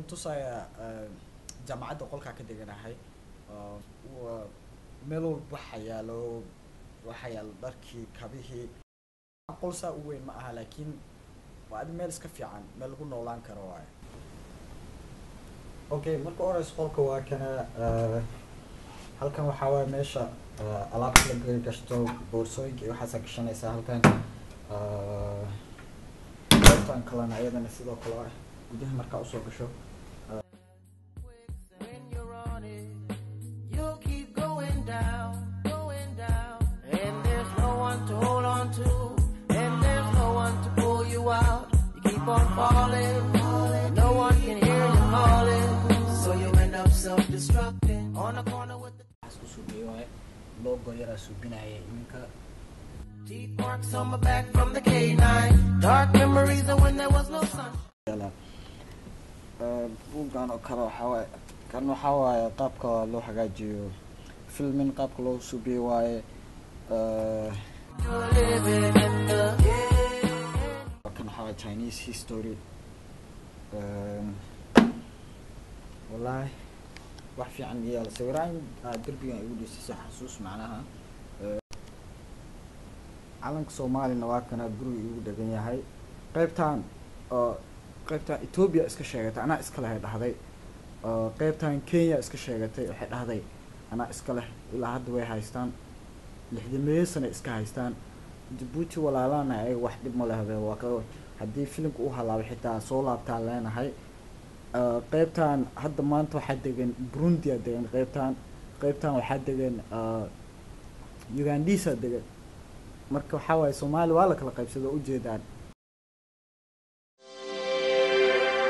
Tusayaa jaamacadda qolkaa ka deganahay. Waa meel walba waxaa yaalo, waxaa yaalo dharkii, kabihii. Qol saa u weyn ma aha, laakiin waa adi meel iska fiican, meel lagu noolaan karo waaye. Okay, marka horeysa qolka waa kana. Halkan waxaa waaye meesha alaabta la gashto, boorsooyinka iyo waxaasaa gashanaysaa halkan. Qaybtan kalena iyadana sidoo kale ah gudaha markaa usoo gasho. When you're on it, you'll keep going down, going down. And there's no one to hold on to, and there's no one to pull you out. You keep on falling, no one can hear you calling. So you end up self-destructing on the corner with the Waxaas ku suubiyey waaye, logo yaraa suubinaya iminka. Teeth marks on my back from the K9. Dark memories of when there was no sun. Buuggan oo kale waxaa waaye, kan waxaa waaye qaabka loo hagaajiyo filmin, qaabka loo suubiyo waaye. You're living in the Kan waxaa waaye Chinese history. Wallahi wax fiican yaala sawiraan derbigan igu dhisay si xasuus macnaha. Calanka Soomaalina waa kana, guriga igu dhegan yahay. Qaybtan oo qaybtan Ethiopia iska sheegatay, anaa iska leh dhahday. Qaybtan Kenya iska sheegatay, waxay dhahday anaa iska leh. Ilaa hadda way haystaan, 60-meeyo sano iska haystaan. Djibouti walaalaana, ayaga wax dhib ma lehbe, waa ka haddii filimka u halaabo xitaa soo laabtaan leenahay. Qaybtan hadda maanta waxaa degan Burundia degan qaybtan. Qaybtan waxaa degan Ugandisa degan. Marka waxaa waaye Soomaali waa la kala qaybsado, ujeedaan.